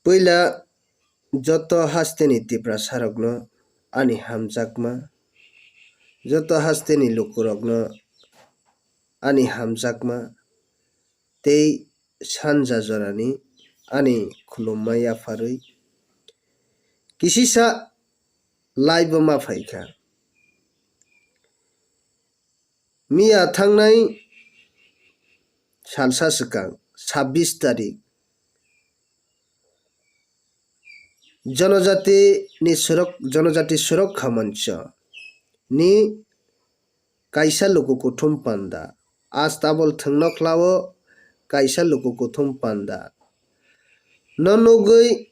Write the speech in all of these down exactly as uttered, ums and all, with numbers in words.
Puila joto hasteni Tiprasarokno ani hamjakma, joto hasteni lukurokno ani hamjakma tei sanja jorani ani khulumma yapharwi kisisa live-o ma phaikha. Miya thangnai salsa swkang, sabbish tarik, Jonojati ni surok, Jonojati Surokkha Moncho ni kaisa luku kuthum panda, Astabol Thwngnokhlao kaisa luku kuthum panda no nugwi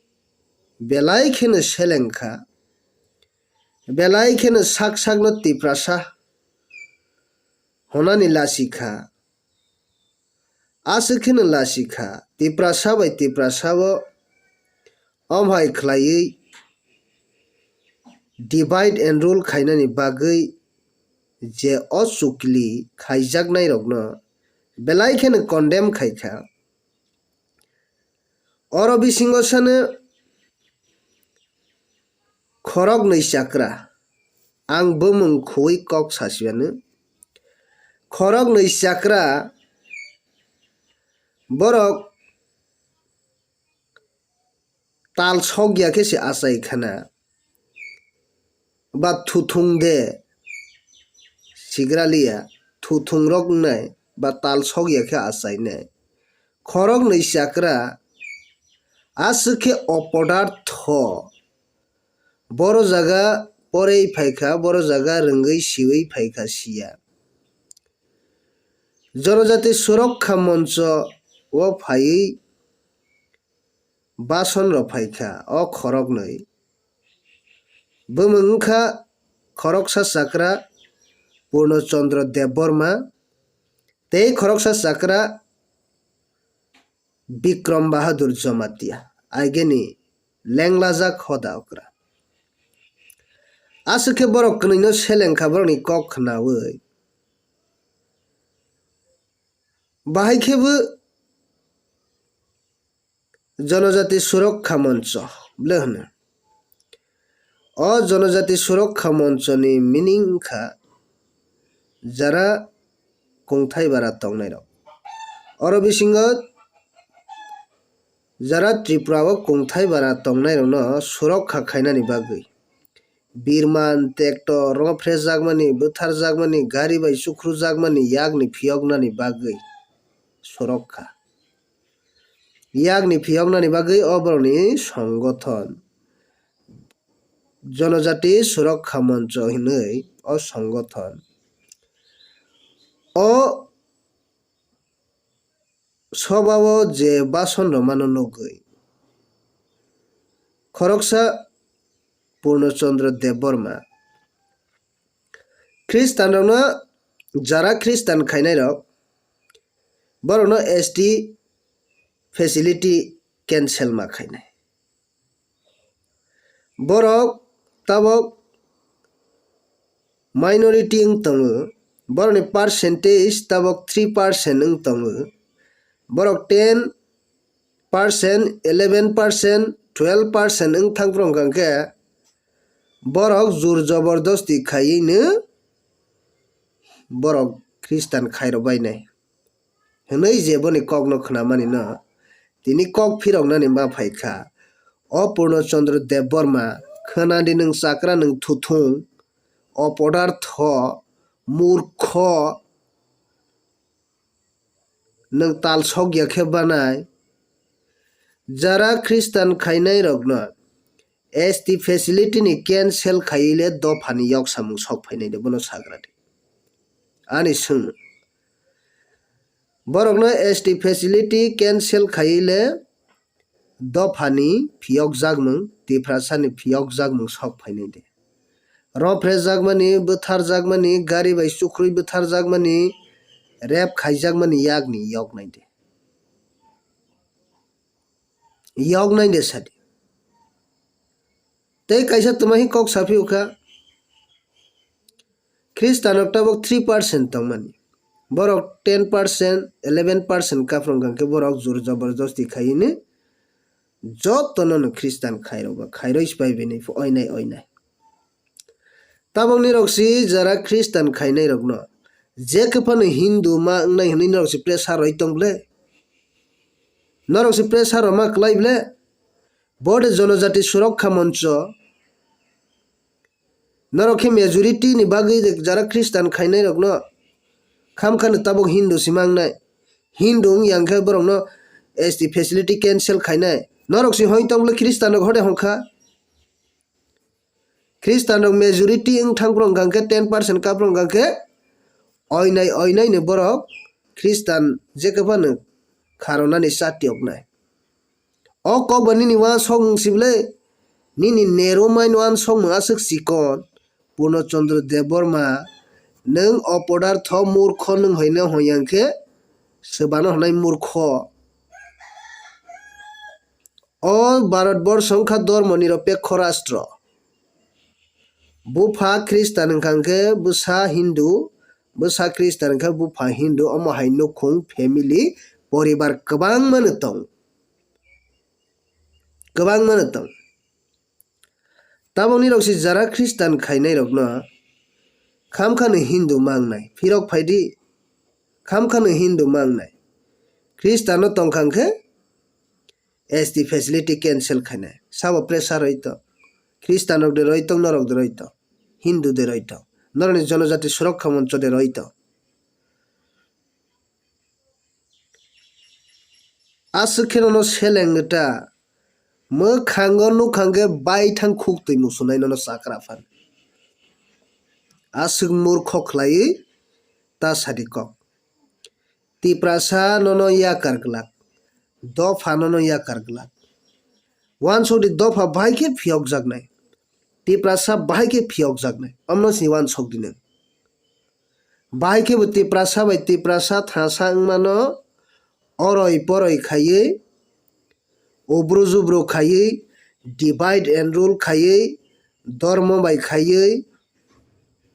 belai kheno selengkha, belai kheno sak sakno Tiprasa hwnani lasikha. Aswk kheno lasikha, Tiprasa bai Tiprasao omhai khlaiwi divide and rule khainani bagwi je o chukli khaijaknairokno belai kheno condemn khaikha. Oro bisingo sano khoroknwi chakra, ang bumung khuwi kok sasiwano, khoroknwi chakra borok tal sokya khe se achai khana, ba thuthung de sigraliya, thuthung rok wngnai ba tal sokya khe achainai. Khoroknwi chakra aswk khe opodartho, boro jaga porei phaikha, boro jaga rwngwi siwi phaikha siya. Jonojati Surokkha Moncho o phaiwi bason rok phaikha o khoroknwi. Bumung wngkha khoroksa chakra Purno Chandra Debbarma tei khoroksa chakra Bikram Bahadur Jamatia, aigeni lenglajak hoda okra. Aswk khe borok kwnwino selengkha borokni kok khnaui. Bahai khe bo Jonojati Surokkha Moncho bwle hwno. O Jonojati Surokkha Moncho ni meaning wngkha jara kungthai bara tongnai rok. Oro bisingo jara Tripura o kungthai bara tongnai rokno surokha khainani bagwi birman, tractor, rophrejakmani, bwtharjakmani, gari bai chukhrujakmani yakni phiyoknani bagwi surokha. Yakni phiyoknani bagwi o borokni songothon Jonojati Surokkha Moncho hinwi o songothon. O sobao je bason rwmano nugwi khoroksa Purno Chandra Debbarma Khristanrokno, jara Khristan khainairok, borokno S T facility cancel ma khainai. Borok tabok minority wng tongo, borokni percentage tabok three percent wng tongo. Borok ten percent, eleven percent, twelve percent wng thang phuru hwnkha khe borok jur jobordosti khaiwi no borok Khristan khairok bainai hwnwi je boni kokno khnamanino tini kok phiroknani ma phaikha. O Purno Chandra Debbarma, khwnadi nwng chakra, nwng thuthung, opodartho, murkho, nwng tal sokya khe banai. Jara Khristan khainairokno S T facility ni cancel khaiwi le dophani yoksamung sok phainai de, bono sagra di. Ani swngmung. Borokno S T facility cancel khaiwi le dophani phiyokjakmung, Tiprasani phiyokjakmung sok phainai de. Rophrejakmani, bwtharjakmani, gari bai chukrwi bwtharjakmani, rape khaijakmani yakni yoknai de. Yoknai de sadi. Tei kaisa twmai kok saphiyokha, Khristanrok tabok three percent tongmani. Borok ten percent, eleven percent kaphrom kha khe borok jur jobordosti khaiwi ni Jotono no Khristan khairok ba khairoi se pai bini pho oinai oinai. Tabok nirok si jara Khristan khainai rokno, je khe phano Hindu ma wngnai hwnwi norok si pressure roi tong ble? Norok si pressure roma kwlai ble? Bo de Jonojati Surokha Moncho. Norok khe majority ni bagwi jara Khristan khainai rokno khamkha no tabok Hindu si mangnai. Hindu wng yang khe borokno S T facility cancel khainai. Norok si hoi tong ble Khristan rok hode hongkha. Khristan rok majority wng thang phro hwnkha khe ten percent ka phro hwnkha khe oinai oinai ni borok Khristan je khe phano kharonani chati oknai. O kok ba nini uansok mung si ble, nini Nero mai uansok mung aswk chikon, Purno Chandra Debbarma, nwng opodartho murkho nwng hoino hoyang khe, swbano hwnai murkho. O Bharat borsho wngkha dormo nirapekho rastro. Bupha Khristan wngkha khe bwsa Hindu, bwsa Khristan wngkha bupha Hindu, omo hai nukhung, family, poribar kwbangma no tong. Kwbangma no tong. Tabok nirok si jara Khristan khainai rokno khamkha no Hindu mangnai, phirok phaidi, khamkha no Hindu mangnai. Khristan no tongkha khe S T facility cancel khainai. Sabo pressure roi to. Khristan rok de roi tong, norok de roi to. Hindu de roi to. Norokni Jonojati Surokha Moncho de roi to. Aswk khe nono seleng ta. Mwkhango nukhang khe baithang khuk twi musunai nono chakra phan. Aswk murkho khlaiwi ta sadi kok. Tiprasa nono yakar glak. Dopha nono yakar glak. Wansokdi dopha bahai khe phiyokjaknai. Tiprasa bahai khe phiyokjaknai. Omno sini wansokdi nwng. Bahai khe bo Tiprasa bai Tiprasa thangsa wngmano oroi poroi khaiwi, ubru jubru khaiwi, divide and rule khaiwi, dormo bai khaiwi,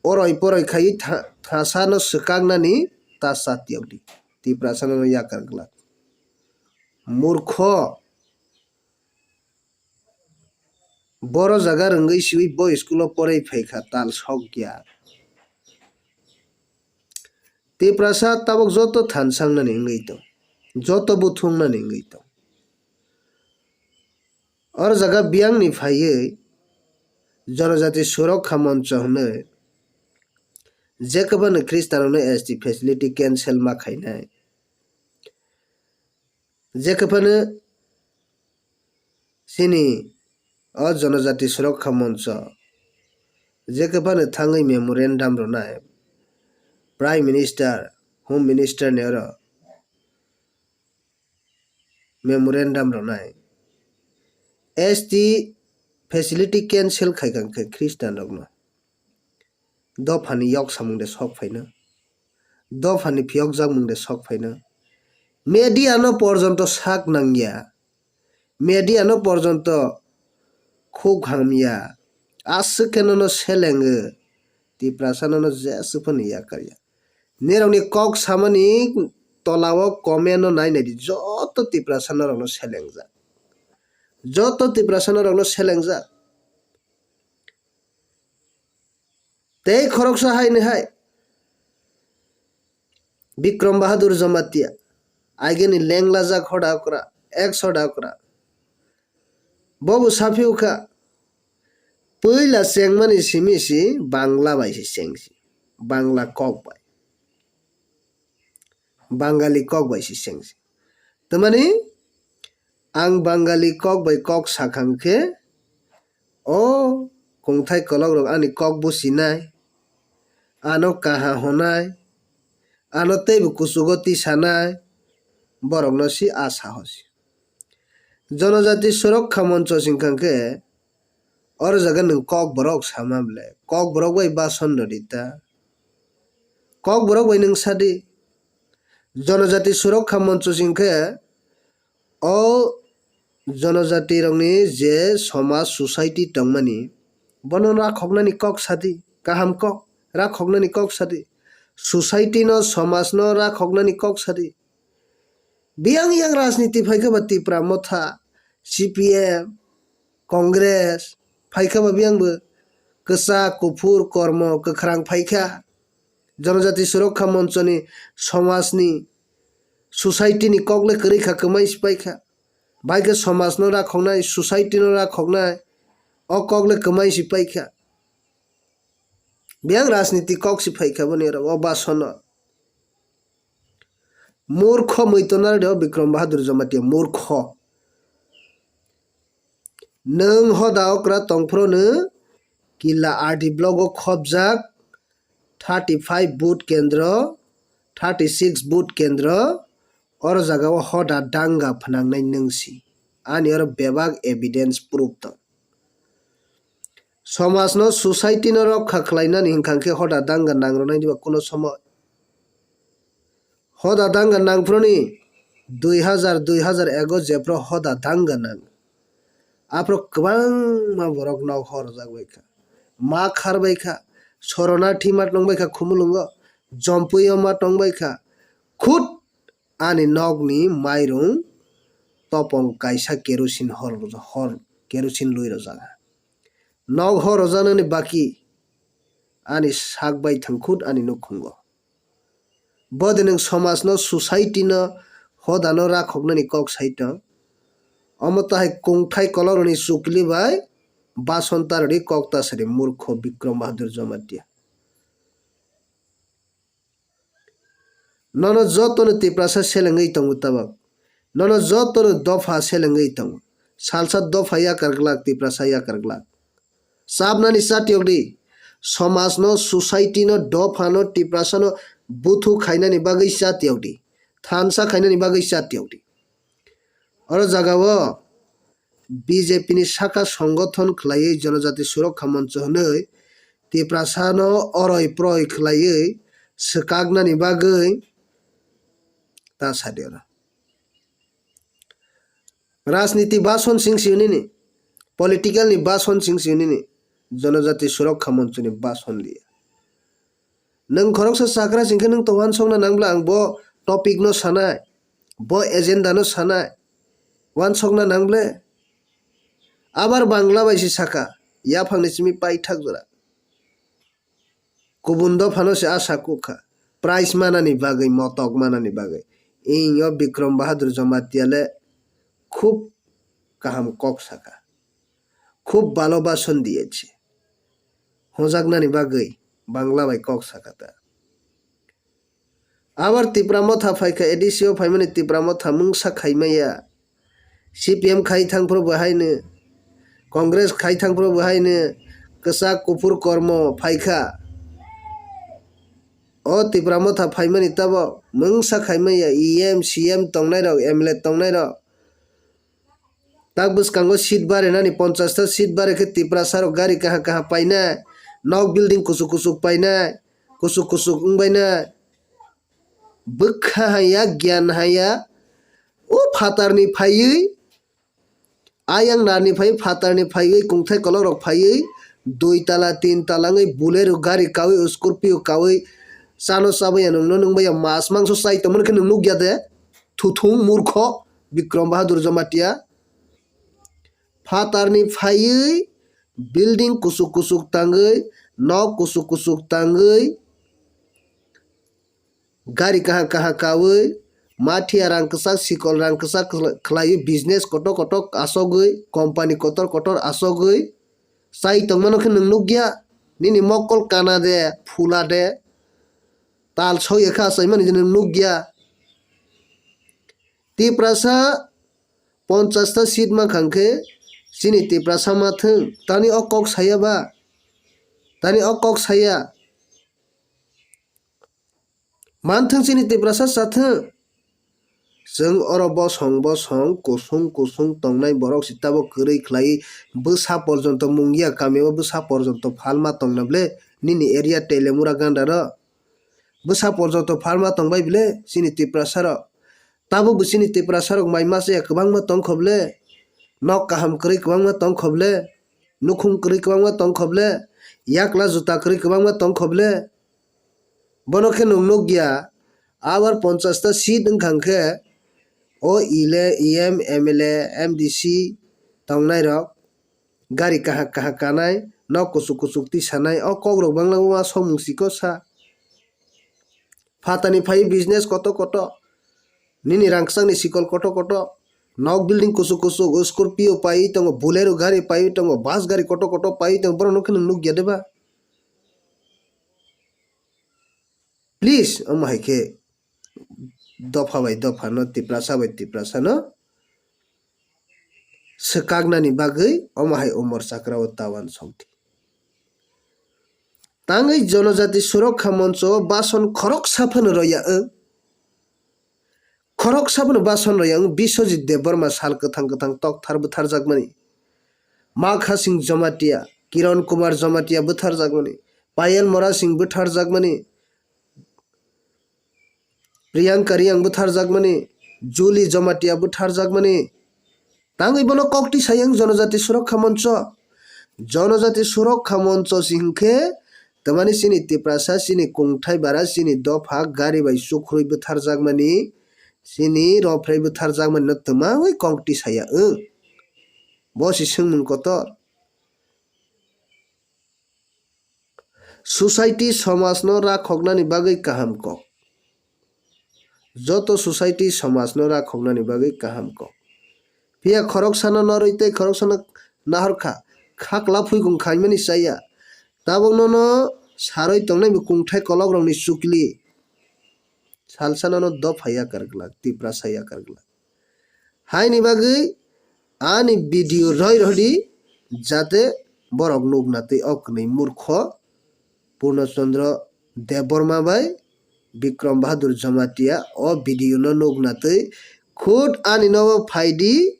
oroi poroi khaiwi tha-, thasano swkaknani ta chatiyokdi. Tiprasano yakar glak. Murkho. Boro jaga rwngwi siwi bo school o porwi phaikha tal sokya. Tiprasa tabok joto thansangnani wngwi tong, joto buthungnani wngwi tong. Oro jaga biyangni phaiwi Jonojati Surokha Moncho hwnwi je kwbangni Khristanrokno S T facility cancel ma khainai. Je kwbangni chini o Jonojati Surokha Moncho je kwbangni thangwi memorandum rwnai, Prime Minister, Home Minister ni oro memorandum rwnai. S T facility cancel khaikha khe Khristanrokno. Dophani yok samung de sok phaino. Dophani phiyokjakmung de sok phaino. Media no porjonto sak nangya. Media no porjonto khuk hamya. Aswk khe nono selengwi. Tiprasa nono jeswk phano yakarya. Nirokni kok samani tolao comment no nai naidi, joto Tiprasa norokno selengjak. Joto Tiprasa norokno selengjak. Tei khoroksa haini hai Bikram Bahadur Jamatia, ageni lenglajak hoda okra, ex hoda okra. Bobo saphiyokha, puila chengmani simi si Bangla bai se chengsi, Bangla kok bai. Bangali kok bai se chengsi. Tamani ang Bangali kok bai kok sakhang khe, o kungthai kolok rok ani kok businai, ano kaha honai, ano teibo kuchugo tisanai, borokno si a sahosi. Jonojati Surokha Moncho singkhang khe, oro jaga nwng kok borok sama ble, kok borok bai bason rwdi ta. Kok borok bai nwng sadi. Jonojati Surokha Moncho singkhe o jonojati rokni je somaj society tongmani, bono rakhoknani kok sadi, kaham kok, rakhoknani kok sadi. Society no, somaj no rakhoknani kok sadi. Biyang yang rajniti phaikhe ba Tipra Motha, C P M, Congress, phaikha ba biyang bo kwchak, kuphur, kormo, kwkhrang phaikha. Jonojati Surokha Monchoni somajni, society ni kok le kwrwi kha, kwmai si paikha. Bai khe somajno rakhoknai, society no rakhoknai, o kok le kwmai si paikha. Biyang rajniti kok si phaikha boni oro, o basono. Murkho mui tongnai de o Bikram Bahadur Jamatia, murkho. Nwng hoda okra tongphuru nw kila R D block o khopjak thirty five vote kendro, thirty six vote kendro, oro jaga o hoda danga phnangnai nwng si. Ani oro bebak evidence proof tong. Somajno, society no rokha khlainani hwnkha khe hoda danga nangrwnai diba kuno somoy. Hoda danga nangphuruni dui hazar, dui hazar ego jephru hoda danga nang. Aphru kwbangma borok nok horjak bai kha. Ma khar bai kha. Sorona thima tong bai kha Khumulwngo. Jompuio ma tong bai kha. Khut ani nokni mairung topong kaisa kerosene hor, hor, kerosene lui rwjak. Nok hor rwjaknani baki ani sak bai thwng khut ani nukhungo. Bodi nwng somajno, society no, hodano rakhoknani kok sai tong. Omo tahai kungthai kolokrokni chukli bai bason tarwdi kok tasadi murkho Bikram Bahadur Jamatia. Nono jotono Tiprasa selengwi tongo tabok. Nono jotono dopha selengwi tongo. Salsa dopha yakar glak, Tiprasa yakar glak. Chabnani chatiyok di. Somajno, society no, dopha no, Tiprasa no buthu khainani bagwi chatiyok di. Thansa khainani bagwi chatiyok di. Oro jaga o B J P ni saka songothon khlaiwi Jonojati Surokha Moncho hwnwi Tiprasa no oroi poroi khlaiwi swkaknani bagwi ta sadi oro. Rajniti bason sing si nini, political ni bason sing si nini, Jonojati Surokha Moncho ni bason liya. Nwng khoroksa chakra singkhe nwng to uansukna nang bla ang bo topic no sanai, bo agenda no sanai, uansukna nang ble. Abar Bangla bai se saka, yaphang ni simi paithak jora. Kubun dophano se a sakukha, price manani bagwi, motok manani bagwi. Ing o Bikram Bahadur Jamatia le khub kaham kok saka, khub bhalo bhasan diyese, hojaknani bagwi Bangla bai kok saka ta. Abar Tipra Motha phaikha, A D C o phaimani Tipra Motha mungsa khaimaya. C P M khai thangphuru bo haino, Congress khai thangphuru bo haino, kwchak kuphur kormo phaikha. O Tipra Motha phaimani tabok mungsa khaimaya, E M, C M tongnairok, M L A tongnairok. Tak bwskango seat barinani, ponchash ta seat bari khe Tiprasa rok gari kaha kaha painai, nok building kuchuk kuchuk painai, kuchuk kuchuk wngbainai. Bwkha haya, gyan haya, o phatarni phaiwi, ayang narni phaiwi, phatarni phaiwi, kungthai kolok rok phaiwi, dui tala, tin tala wngwi Bolero gari kawi, Scorpio kawi, chano chabaiya, nwngno nungbaiya, mas mangso chai tongmani khe nwng nukya de? Thuthung murkho Bikram Bahadur Jamatia. Phatarni phaiwi building kuchuk kuchuk tangwi, nok kuchuk kuchuk tangwi, gari kaha kaha kawi, mathiya rang kwchak, sikol rang kwchak khlaiwi, business kotor kotor asogwi, company kotor kotor asogwi chai tongmano khe nwng nukya? Nini mokol kana de, phula de, tal sogya khe achaimani je nwng nukya? Tiprasa ponchash ta seat mankha hwnkhe chini Tiprasa ma thwng, tani o kok saya ba? Tani o kok saya? Manthwng chini Tiprasa chathwng. Chwng oro bosong bosong, kusung kusung tongnai borok se tabok kwrwi khlaiwi bwsa porjonto mungya, kamio bwsa porjonto phalma tongna ble nini area Telemura gandaro? Bwsa porjonto phalma tongbai ble chini Tiprasa rok? Tabuk bo chini Tiprasa rok mai masa ya kwbangma tongkho ble? Nok kaham kwrwi kwbangma tongkho ble? Nukhung kwrwi kwbangma tongkho ble? Yakla juta kwrwi kwbangma tongkho ble? Bono khe nwng nukya, abar ponchash ta seat wngkha hwnkhe O ele E M, M L A, M D C tongnai rok gari kahak kahak kanai, nok kuchuk kuchuk tisanai, o kok rok bangla ma somung siko sa. Phatani phai business koto koto, nini rangchakni sikol koto koto, nok building kuchuk kuchuk, Scorpio paiwi tongo, Bolero gari paiwi tongo, bus gari koto koto paiwi tongo, borok no khe nwng nukya de ba? Please, omo hai khe dopha bai dopha no, Tiprasa bai Tiprasa no swkaknani bagwi omo hai Umor Chakra o ta uansukdi. Tangwi Jonojati Surokkha Moncho o bason khoroksa phano roya wng. Khoroksa phano bason roya wng Biswajit Debbarma sal kwthang kwthang tokthar bwtharjakmani. Makha Singh Jamatia, Kiran Kumar Jamatia bwtharjakmani. Payal Mora Singh bwtharjakmani. Priyanka Reang bwtharjakmani, Julie Jamatia bwtharjakmani, tangwi bono kokti sayang Jonojati Surokkha Moncho. Jonojati Surokkha Moncho si hinkhe twmani chini Tiprasa, chini kungthai bara, chini dopha gari bai chukhrwi bwtharjakmani, chini rophrwi bwtharjakmani no twmangwi kokti saya wng. Bo si swngmung kotor. Society somajno rakhoknani bagwi kaham kok. Joto society somajno rakhoknani bagwi kaham kok. Phiya khoroksano norwi tei khoroksano nahor kha, khakla phuikung khaimani chaya. Tabukno no sarwi tongnai bo kungthai kolokrokni chukli. Salsa nono dopha yakar glak, Tiprasa yakar glak. Haini bagwi ani video roi rodi, jate borok nukna twi o kwnwi murkho Purno Chandra Debbarma bai Bikram Bahadur Jamatia o video no nukna twi khud ani nogo phaidi,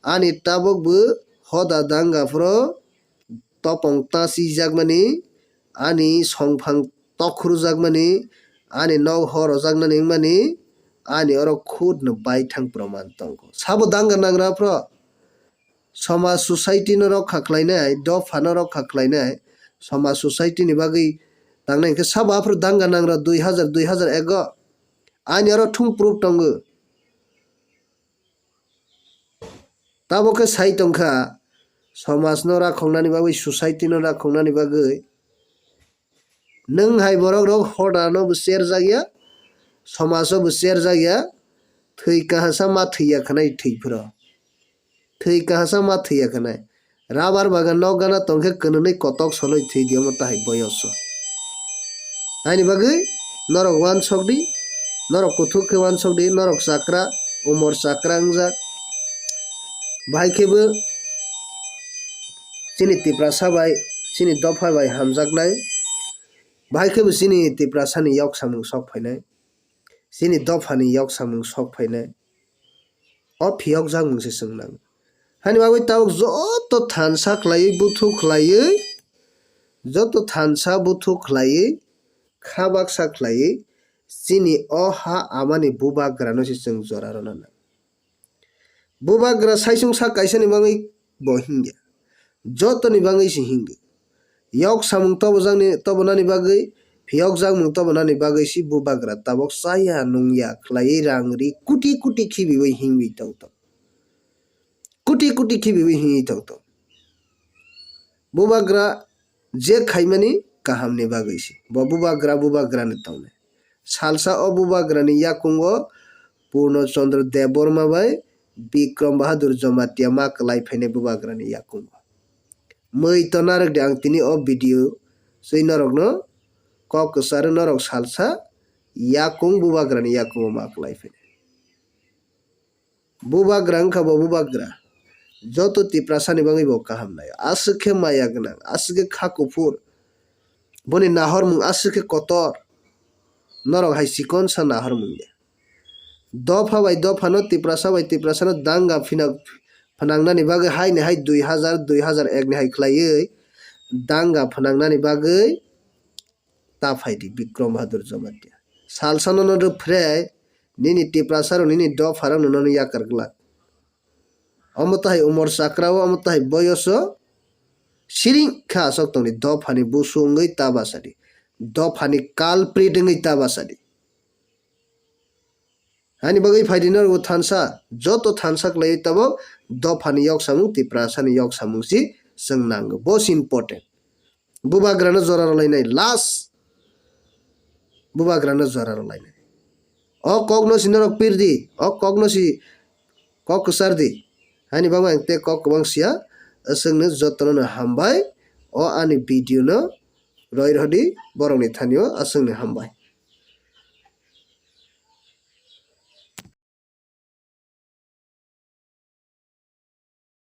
ani tabuk bo hoda danga phro topong tasijakmani, ani songphang tokhrujakmani, ani nok horojaknani wngmani, ani oro khudno baithang proman tongo. Sabo danga nangra phro, somaj society no rokha khlainai, dopha no rokha khlainai, somaj society ni bagwi tangnai hwnkhe sabo aphuru danga nangra dui hazar, dui hazar ego. Ani oro thung proof tongo. Tabuk khe sai tongkha, somajno rakhoknani bagwi, society no rakhoknani bagwi. Nwng hai borok rok hodano bo cherjak ya, somajo bo cherjak ya, thwi kahasa ma thwi ya khwnai thwi phro. Thwi kahasa ma thwi ya khwnai. Rabar bagan nok gana tongkhe kwnwnwi kotok soloi thwi di omo tahai boyoso. Haini bagwi norok uansok di, norok kuthuk khe uansok di, norok chakra, umor chakra wngjak. Bahai khe bo chini Tiprasa bai, chini dopha bai hamjaknai. Bahai khe bo chini Tiprasani yok samung sok phainai. Chini dophani yok samung sok phainai. O phiyokjakmung se chwng nango. Haini bagwi tabuk joto thansa khlaiwi, buthu khlaiwi, joto thansa buthu khlaiwi, kha baksa khlaiwi, chini o ha amani bubagrano se chwng jora rwna nango. Bubagra saichung sak kaisani bagwi bo hingya. Jotoni bagwi se hingo. Yok samung tobojakni, tobonani bagwi, phiyokjakmung tobonani bagwi se bubagra tabok chaya nungya khlaiwi rang ri kuti kuti khibiwi hingwi tongtong. Kuti kuti khibiwi hingwi tongtong. Bubagra je khaimani kahamni bagwi se. Bo bubagra, bubagrani tongnai. Salsa o bubagrani yakungo Purno Chandra Debbarma bai Bikram Bahadur Jamatia ma kwlai phainai bubagrani yakungo. Mui to narwk di ang tini o video swi norokno kok kwcharo norok salsa yakung bubagrani yakungo ma kwlai phainai. Bubagra wngkha bo bubagra. Joto Tiprasani bagwi bo kaham naio. Aswk khe maya gwnang, aswk khe kha kuphur. Boni nahormung aswk khe kotor. Norok hai chikonsa nahormung ya. Dopha bai dophano, Tiprasa bai Tiprasano danga phina-, phnangnani bagwi haini hai dui hazar, dui hazar ek ni hai khlaiwi danga phnangnani bagwi ta phaidi Bikram Bahadur Jamatia. Salsano no rwphrei nini Tiprasarok nini dopharokno nono yakar glak. Omo tahai umor chakrao, omo tahai boyoso siring khe aswk tongdi, dophani busu wngwi ta bachadi, dophani culprit wngwi ta bachadi. Ani bagwi phaidi norok thansa, joto thansa khlaiwi tabok dophani yok samung, Tiprasani yok samung si chwng nango. Bo si important. Bubagrano jora rwlainai, last. Bubagrano jora rwlainai. O kokno si norok pirdi, o kokno si kok kwchardi. Ani bagwi ang tei kok kwbang siya, aswkno jotono no hambai. O ani video no roi rwdi, borokni thani o aswkno hambai.